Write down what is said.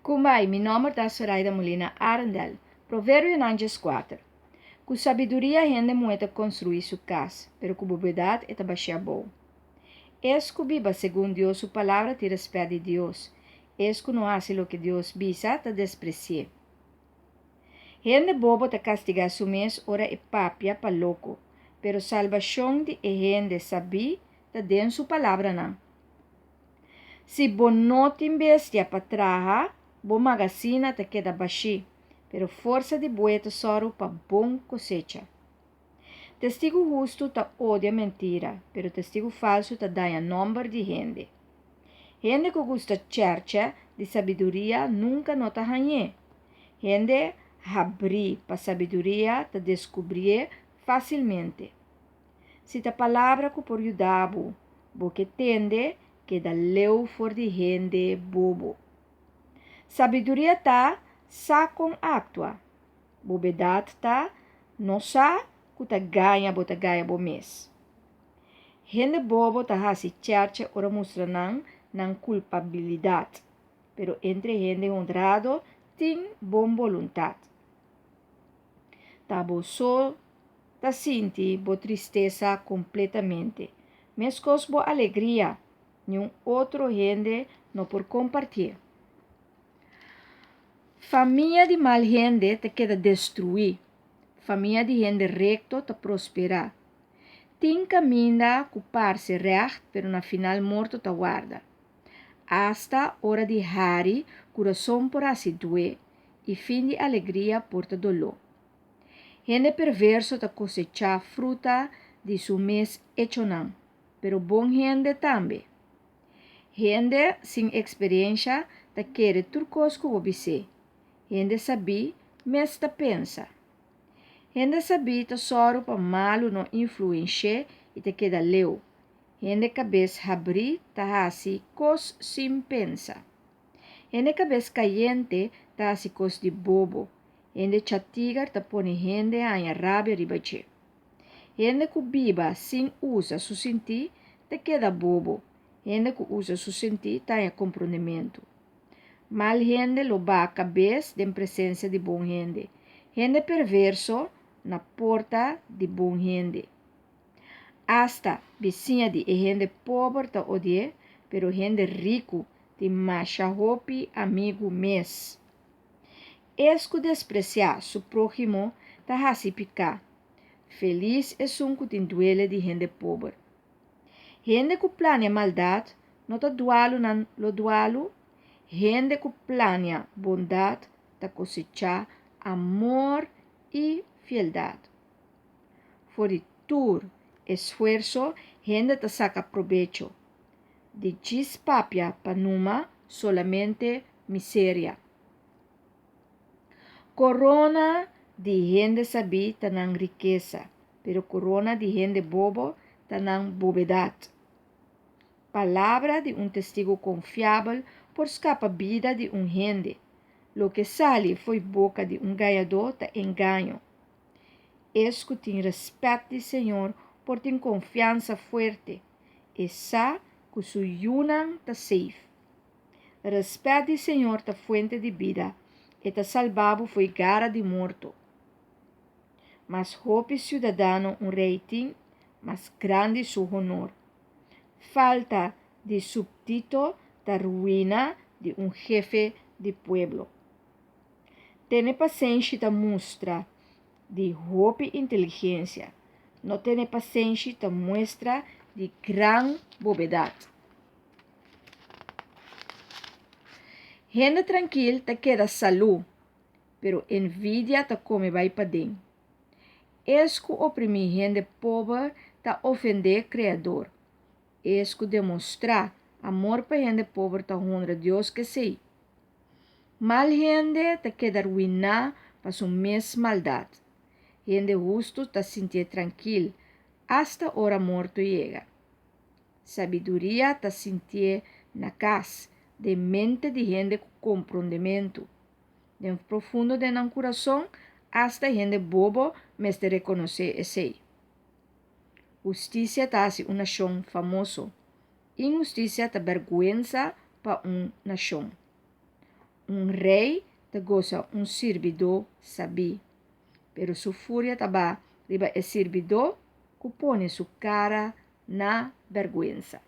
Kumbai, mi nòmber ta Soraida Molina Arendel. Proverbionan 14. Ku sabiduria hende muhé ta konstruí su kas, pero ku bobedat e ta bash'é abou. Es ku biba segun Dios su palabra tin rèspèt di Dios, es ku no hasi loke Dios bisa ta despresi'é. Hende bobo ta kastigá su mes ora e papia pa loko, pero salbashon di e hende sabí ta den su palabranan. Si bo no tin bestia pa traha, bo magasina ta keda bashí, pero forsa di buey ta sòru pa bon kosecha. Testigu hustu ta odia mentira, pero testigu falsu ta daña nòmber di hende. Hende ku gusta chèrchè di sabiduria nunka no ta hañ'é. Hende habrí pa sabiduria ta deskubrié fásilmente. Si ta palabra ku por yuda bo, bo ke tende, keda leu for di hende bobo. Sabiduria ta sa kon aktua. Bobedat ta no sa ku ta gaña bo ta gaña bo mes. Hende bobo ta hasi chèrchè ora mustra nan nan kulpabilidat, pero entre hende honrado tin bon boluntat. Ta bo so ta sinti bo tristesa kompletamente, meskos bo alegria, niun otro hende no por kompartié. Famia di mal hende ta keda destruí, famia di hende rekto ta prosperá. Tin kaminda ku parse règt pero na final morto ta warda. Asta ora di hari kurason por hasi dué i fin di alegria por ta doló. Hende perverso ta kosechá fruta di su mes echonan, pero bon hende tambe. Hende sin eksperensha ta kere tur kos ku bo bis'é. Hende sabí mes ta pensa. Hende sabí ta sòru pa malu no influensh'é i ta keda leu. Hende kabes habrí ta hasi kos sin pensa. Hende kabes kayente ta hasi kos di bobo. Hende chatiger ta pone hende haña rabia riba dje. Hende ku biba sin usa su sintí ta keda bobo, hende ku usa su sintí ta haña komprondementu. Mal hende lo baha kabes den presensia di bon hende, hende perverso na porta di bon hende. Asta bisiña di e hende pober ta odi'é, pero hende riku tin masha hopi amigu mes. Es ku despresiá su próhimo ta hasi piká. Felis esun ku tin duele di hende pober. Hende ku plania maldat no ta dualu nan lo dualu, hende ku plania bondat ta kosechá amor i fieldat. For di tur esfuerso hende ta saka probecho, di djis papia pa numa solamente miseria. Korona di hende sabí ta nan rikesa, pero korona di hende bobo ta nan bobedat. Palabra di un testigu konfiabel por skapa bida di un hende, loke sali fo'i boka di un gañadó ta engaño. Es ku tin rèspèt di Señor por tin konfiansa fuerte, e sa ku su yunan ta safe. Rèspèt di Señor ta fuente di bida, e ta salba bo fo'i gara di morto. Mas hopi siudadano un rei tin, mas grandi su honor. Falta di supdito ta ruina di un hefe di pueblo. Tene pasenshi ta mustra di hopi inteligensia, no tene pasenshi ta muestra di gran bobedat. Hende trankil ta keda salú, pero envidia ta kome bai paden. Es ku oprimí hende pober ta ofendé Kreador. Es ku demostrá amor pa hende pober ta honra Dios k'esei. Mal hende ta keda ruiná pa su mes maldat. Hende hustu ta sintié trankil asta ora morto yega. Sabiduria ta sintié na kas, den mente di hende ku komprondementu. Den profundo den nan kurason, asta hende bobo mester rekonosé esei. Hustisia ta hasi un nashon famoso. Inhustisia ta bèrgwensa pa un nashon. Un rei ta gosa un sirbidó sabí, pero su furia ta baha riba e sirbidó ku pone su kara na bèrgwensa.